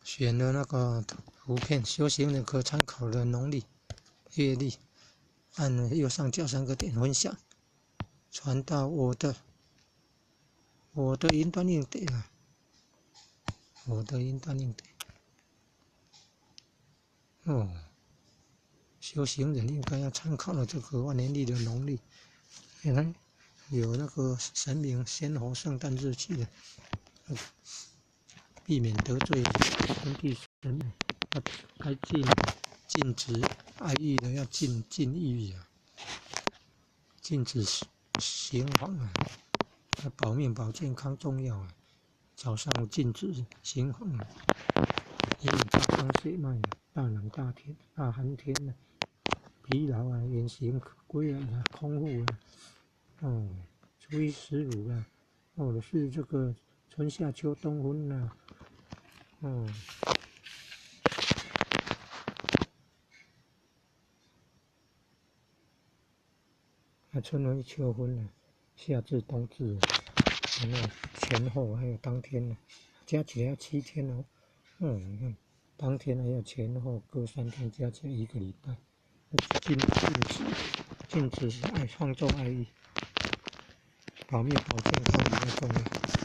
選了那個圖片，修行人可參考的農曆、月曆，按右上角三個點分享，傳到我的雲端硬碟啊，我的雲端硬碟。哦，修行人應該要參考了這個萬年曆的農曆，你看有那個神明仙佛聖誕日期的，避免得罪天地神明，要該禁止愛欲的要禁欲啊，禁止行房啊，要保命保健康重要啊。早上禁止行房啊，以免扎傷血脈啊。大冷大天、大寒天啊，疲勞啊，遠行歸來啊，空腹啊，哦，初一十五啊，或者是這個春夏秋冬分啊，哦，啊，春分秋分啊，夏至冬至，然後前後還有當天呢，加起來要7天哦，嗯，你看。當天還有前後各3天，加起來一個禮拜。禁止愛放縱愛欲，保命保健康比較重要。